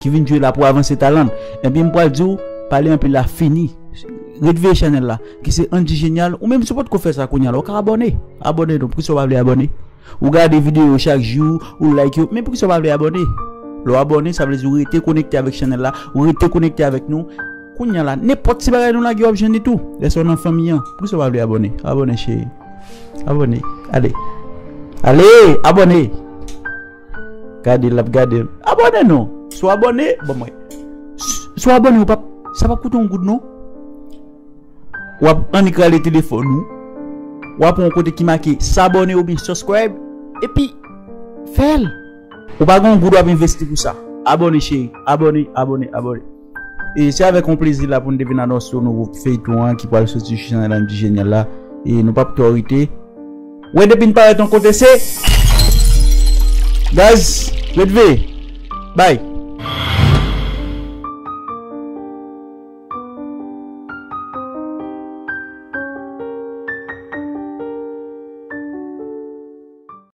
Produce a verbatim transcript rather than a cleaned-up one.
ki vin jwe la pou avanse talan l. Ebyen, m pral di w, pale anpil la fini. Ret veye chanèl la, ki se Andy Génial. Ou menm, si w potko fè sa kounye a la, ou ka abòne. Abòne non, poukisa w pa vle abòne? Ou gade videyo yo chak jou, ou like yo, men poukisa w pa vle abòne? Lè w abòne, sa vle di ou rete konekte avèk chanèl la, ou rete konekte avèk nou. Kounye a la, nenpòt ti bagay nou lage, w ap jwenn li tou. Lè sa w nan fanmi an, poukisa w pa vle abòne? Abòne, cheri. Abòne. Ale. Ale, abòne. Gade l, l ap gade l. Abòne non. Si w abòne, bon mwen. Si w abòne, ou p ap, sa p ap koute yon goud non. W ap annik rale telefòn ou. W ap yon kote ki make s'abonner oubyen subscribe. Epi, fè l. Ou pa gen yon goud w ap envesti pou sa. Abòne, cheri. Abòne, abòne, abòne. E se avèk yon plezi la pou n te vin anonse yon nouvo feyton an ki pral soti sou chanèl Andy Génial la. E nou p ap twò rete. Wè, depi n parèt yon kote, se gaz, ret veye. Bay.